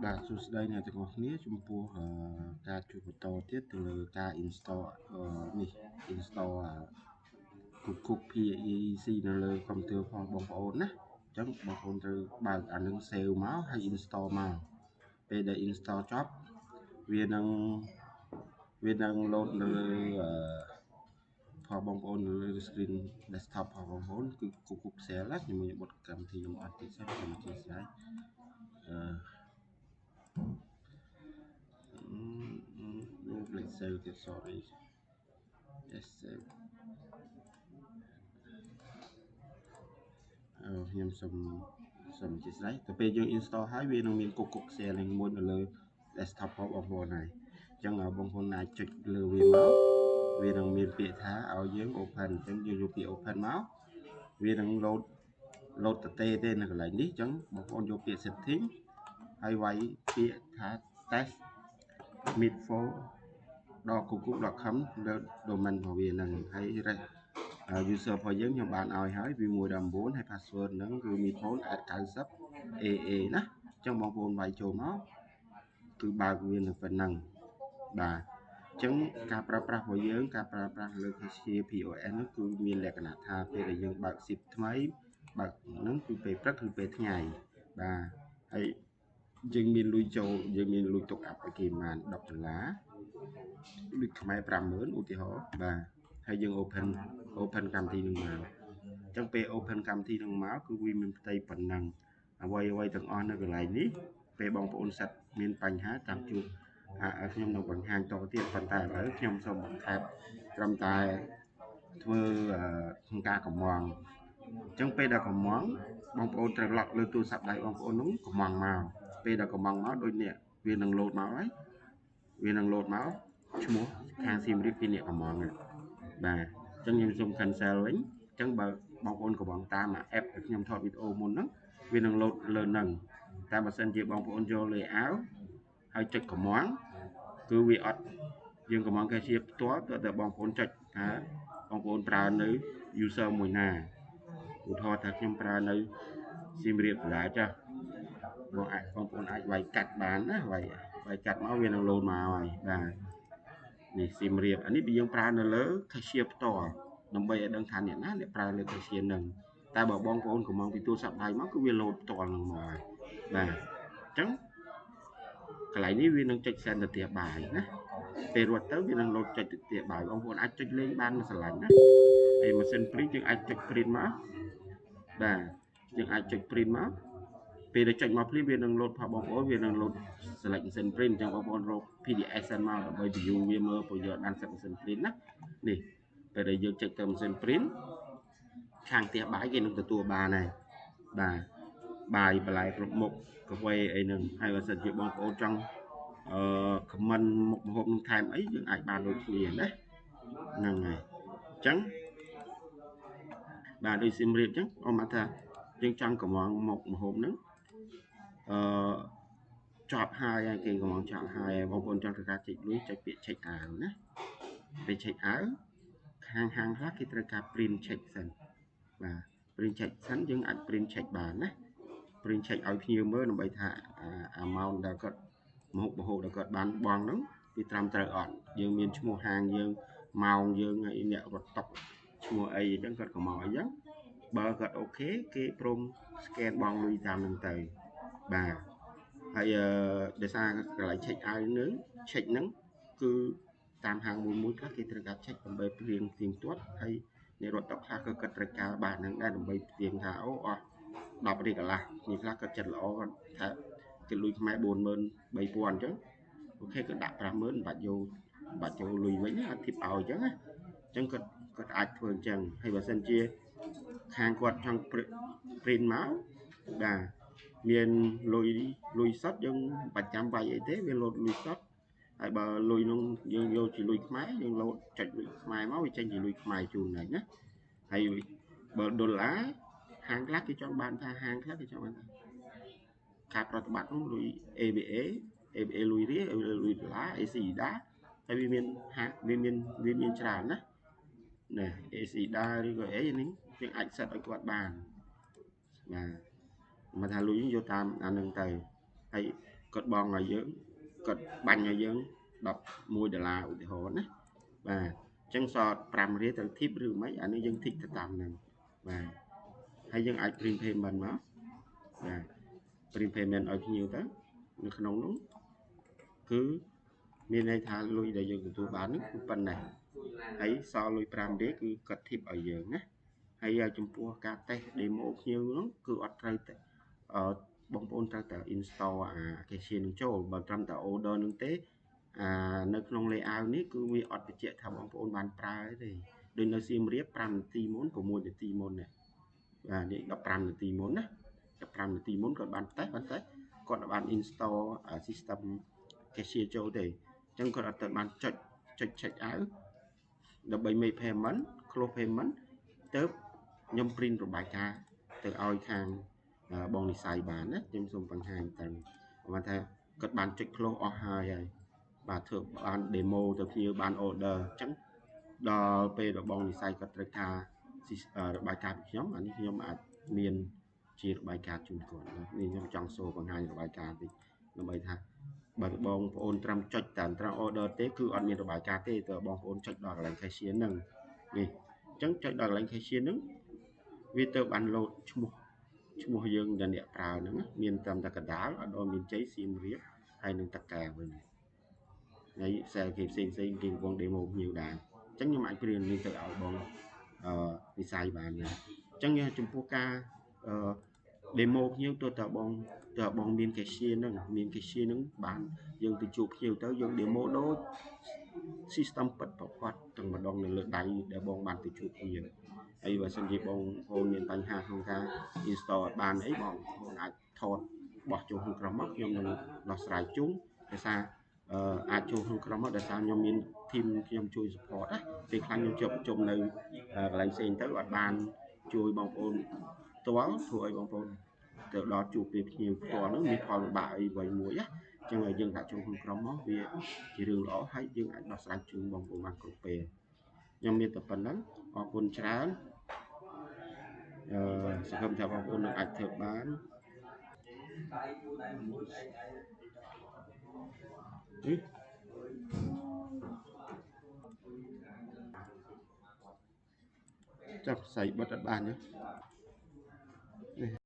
បាទសួស្តីអ្នកទាំងអស់គ្នាចំពោះការជួបបន្តទៀតទៅលើការ install នេះ install Cookbook PAEC នៅលើ computer ផងបងប្អូនណាអញ្ចឹងបងប្អូនត្រូវបើកអានឹង save មកហើយ install មកពេលដែល install ចប់វានឹងវានឹង load នៅលើផលបងប្អូននៅលើ screen desktop ផងបងប្អូនគឺ Cookbook Shell ណាខ្ញុំមានបទកម្មវិធីខ្ញុំអត់តិចសិនខ្ញុំអធិស្ឋានអឺ លេខ save ទៀត sorry yes save អឺខ្ញុំសូមសូមអធិស្ឋានទៅពេលយើង install ហើយវានឹងមាន Cookbook Shell នឹងមួយនៅលើ desktop របស់បងប្អូនហើយអញ្ចឹងបងប្អូនអាចចុចលើវាមកវានឹងមានពាក្យថាឲ្យយើង open អញ្ចឹងយើងយកពាក្យ open មកវានឹង load load តទេទេនៅកន្លែងនេះអញ្ចឹងបងប្អូនយកពាក្យ setting ហើយវាយពាក្យថា test meet4.google.com លើ domain របស់វាហ្នឹងហើយ user របស់យើងខ្ញុំបានឲ្យហើយ v1.9 ហើយ password ហ្នឹងគឺ meetphone@90 AA ណាអញ្ចឹងបងប្អូនវាយចូលមកគឺបើកវានៅប៉ុណ្ណឹងបាទអញ្ចឹងការប្រើប្រាស់របស់យើងការប្រើប្រាស់លើ cashier POS ហ្នឹងគឺមានលក្ខណៈថាពេលដែលយើងបើក SIP ថ្មីបើកហ្នឹងគឺពេលព្រឹកឬពេលថ្ងៃបាទហើយយើងមានលុយចូលយើងមានលុយទុកអាប់ឲ្យគេប្រហែល10ដុល្លារលុយខ្មែរ50000ឧទាហរណ៍បាទហើយយើង open កម្មវិធីនឹងមកអញ្ចឹងពេល open កម្មវិធីនឹងមកគឺវាមានផ្ទៃប៉ុណ្ណឹងអ្វីអ្វីទាំងអស់នៅកន្លែងនេះពេលបងប្អូនសិតមានបញ្ហាតាមជួបខ្ញុំនឹងបង្ហាញតទៀតប៉ុន្តែឥឡូវខ្ញុំសូមបន្ថែមត្រឹមតែធ្វើក្នុងការកំងអញ្ចឹងពេលដែលកំងបងប្អូនត្រូវឡក់លើទូរស័ព្ទដៃបងប្អូននោះកំងមកពេលដែលកំងមកដូចនេះវានឹងលោតមកហើយវានឹងលោតមកឈ្មោះខាងសៀមរាបពីអ្នកកំងបាទអញ្ចឹងខ្ញុំសូម cancel វិញអញ្ចឹងបើបងប្អូនកំងតាមអា app ដែលខ្ញុំថតវីដេអូមុនហ្នឹងវានឹងលោតលើហ្នឹងតែបើសិនជាបងប្អូនយក layout ហើយចុចកំងគឺវាអត់យើងកំង cashier ផ្ទាល់តើបងប្អូនចុចថាបងប្អូនប្រើនៅ user មួយណាឧទាហរណ៍ថាខ្ញុំប្រើនៅសៀមរាបដដែលចាស់បងអាចបងប្អូនអាចវាយកាត់បានណាវាយវាយកាត់មកវានឹងលោតមកហើយបាទនេះសៀមរាបអានេះយើងប្រើនៅលើ cashier ផ្ទាល់ដើម្បីឲ្យដឹងថាអ្នកណាអ្នកប្រើលើ cashier នឹងតែបើបងប្អូនកំងពីទូរស័ព្ទដៃមកគឺវាលោតផ្ទាល់នឹងមកហើយបាទអញ្ចឹងកន្លែងនេះវានឹងចុច send ទៅផ្ទះបាយណាពេលរត់ទៅវានឹងលោតចុចទៅផ្ទះបាយបងប្អូនអាចចុចលេងបានមួយស្រឡាញ់ណាហើយម៉ាស៊ីន print យើងអាចចុច print មកបាទយើងអាចចុច print មកពេលដែលចុចមកភ្លាមវានឹងលោតផបងប្អូនវានឹងលោត select ម៉ាស៊ីន print អញ្ចឹងបងប្អូនរក PDF សិនមកដើម្បី view វាមើលព្រោះយកបាន set ម៉ាស៊ីន print ណានេះពេលដែលយើងចុចទៅម៉ាស៊ីន print ខាងផ្ទះបាយគេនឹងទទួលបានហើយបាទបាយបន្លែគ្រប់មុខកាហ្វេអីហ្នឹងហើយបើសិនជាបងប្អូនចង់អឺ comment មុខម្ហូបនឹងថែមអីយើងអាចបានដូចគ្នាណាហ្នឹងហើយអញ្ចឹងបាទដូចសៀមរាបអញ្ចឹងអមថាយើងចង់កំងមុខម្ហូបហ្នឹងអឺចប់ហើយហើយគេកំងចប់ហើយបងប្អូនចង់ធ្វើការចេញលុយចុចពាក្យ check out ណាពេល check out ខាងហាងខ្លះគេត្រូវការ print check សិនបាទ print check សិនយើងអាច print check បានណា print check ឲ្យភ្ញៀវមើលដើម្បីថា amount ដែលគាត់មហូបមហូបដែលគាត់បានបង់ហ្នឹងវាត្រឹមត្រូវអត់យើងមានឈ្មោះហាងយើងម៉ោងយើងហើយអ្នករត់តុកឈ្មោះអីអញ្ចឹងគាត់ក៏មកអីចឹងបើគាត់ OK គេព្រម scan បង់លុយតាមនឹងទៅបាទហើយដោយសារកន្លែង check out នឹង check ហ្នឹងគឺតាមហាងមួយមួយខ្លះគេត្រូវការ check ដើម្បីព្រៀងទៀងទាត់ហើយអ្នករត់តុខ្លះក៏គាត់ត្រូវការបានហ្នឹងដែរដើម្បីផ្ទៀងថាអូអស់10រៀលកន្លះនេះខ្លះគាត់ចិត្តល្អគាត់ថាគេលុយខ្មែរ43000អញ្ចឹង OK គាត់ដាក់50000មិនបាច់យកបាច់ចូលលុយវិញណាអត់ tip ឲ្យអញ្ចឹងណាអញ្ចឹងគាត់គាត់អាចធ្វើអញ្ចឹងហើយបើសិនជាខាងគាត់ចង់ print មកបាទមានលុយលុយសុទ្ធយើងបាច់ចាំវាយអីទេវាលោតលុយសុទ្ធហើយបើលុយនោះយើងយកជាលុយខ្មែរយើងលោតចុចលុយខ្មែរមកវាចេញជាលុយខ្មែរជូនហើយណាហើយបើដុល្លារហាងខ្លះគេចង់បានថាហាងខ្លះគេចង់បានថាការប្រតិបត្តិនោះលុយ ABA ABA លុយរៀលលុយដុល្លារ ACLEDA ហើយវាមានហាវាមានវាមានច្រើនណាណា ACLEDA ឬក៏អីនេះយើងអាចសិតឲ្យគាត់បានបាទមកថាលុយយកតាមអានឹងទៅហើយគាត់ប បងឲ្យយើងគាត់បាញ់ឲ្យយើង11ដុល្លារឧទាហរណ៍ណាបាទអញ្ចឹងសល់5រៀលត្រូវ tip ឬមិនអានេះយើង tick ទៅតាមហ្នឹងបាទហើយយើងអាច print payment មកបាទ print payment ឲ្យភ្ញៀវទៅនៅក្នុងនោះគឺមានន័យថាលុយដែលយើងទទួលបាននេះគឺប៉ុណ្ណេះហើយសល់លុយ5រៀលគឺគាត់ tip ឲ្យយើងណាហើយចំពោះការ test demo ភ្ញៀវនោះគឺអត់ត្រូវតែអឺបងប្អូនត្រូវតែ install អា cashier នឹងចូលបើត្រឹមតែ order នឹងទេអានៅក្នុង layout នេះគឺវាអត់បញ្ជាក់ថាបងប្អូនបានប្រើទេដូចនៅសៀមរាប5នាទីមុន6នាទីមុននេះបាទនេះ15នាទីមុនណា15នាទីមុនគាត់បានតេស្តប៉ុន្តែគាត់បាន install system cashier ចូលទេអញ្ចឹងគាត់អត់ទៅបានចុចចុច check out ដើម្បី make payment close payment ទៅខ្ញុំ print របាយការណ៍ទៅឲ្យខាងបងនិស័យបានណាខ្ញុំសូមបង្ហាញទៅគាត់ថាគាត់បានចុច close អស់ហើយហើយបាទធ្វើបាន demo ទៅភ្ញៀវបាន order អញ្ចឹងដល់ពេលរបស់បងនិស័យគាត់ត្រូវការរបាយការណ៍ពីខ្ញុំអានេះខ្ញុំអាចមានជារបាយការណ៍ជូនគាត់ណានេះខ្ញុំចង់សូបង្ហាញរបាយការណ៍តិចដើម្បីថាបើបងប្អូនត្រឹមចុចតាមត្រង់ order ទេគឺអត់មានរបាយការណ៍ទេតើបងប្អូនចុចដល់កន្លែង cashier ហ្នឹងនេះអញ្ចឹងចុចដល់កន្លែង cashier ហ្នឹងវាទៅបានលោតឈ្មោះឈ្មោះយើងដែលអ្នកប្រើហ្នឹងមានត្រឹមតែកដាលអត់ដល់មានជ័យសៀមរាបហើយនឹងតកែវិញហើយខ្សែគេផ្សេងផ្សេងគេកំពុង demo ភ្ញៀវដែរអញ្ចឹងខ្ញុំអាចព្រៀននេះទៅឲ្យបងអឺនិស័យបានដែរអញ្ចឹងចំពោះការអឺ demo ភ្ញៀវទោះតើបងតើបងមាន cashier ហ្នឹងមាន cashier ហ្នឹងបានយើងទៅជួបភ្ញៀវទៅយើង demo ដូច system ពិតប្រាកដទាំងម្ដងនៅលើដៃដែលបងបានទៅជួបភ្ញៀវហើយបើសិនជាបងប្អូនមានបញ្ហាក្នុងការ install អត់បានអីបងប្អូនអាចថតបោះចូលក្នុងក្រុមមកខ្ញុំនឹងដោះស្រាយជូនដោយសារអឺអាចចូលក្នុងក្រុមមកដោយសារខ្ញុំមាន team ខ្ញុំជួយ support ណាពេលខ្លះខ្ញុំជាប់ប្រជុំនៅកន្លែងផ្សេងទៅអត់បានជួយបងប្អូនផ្ទាល់ធ្វើឲ្យបងប្អូនទៅដល់ជួបពេលភ្ញៀវផ្ទាល់ហ្នឹងមានផលលំបាកអីអ្វីមួយណាអញ្ចឹងឲ្យយើងដាក់ចូលក្នុងក្រុមមកវាជារឿងល្អហើយយើងអាចដោះស្រាយជូនបងប្អូនបានគ្រប់ពេលខ្ញុំមានតែប៉ុណ្្នឹងអរគុណច្រើនអឺសង្ឃឹមថាបងប្អូននឹងអាចធ្វើបានចាប់ផ្សៃបិទអត់បានទេ។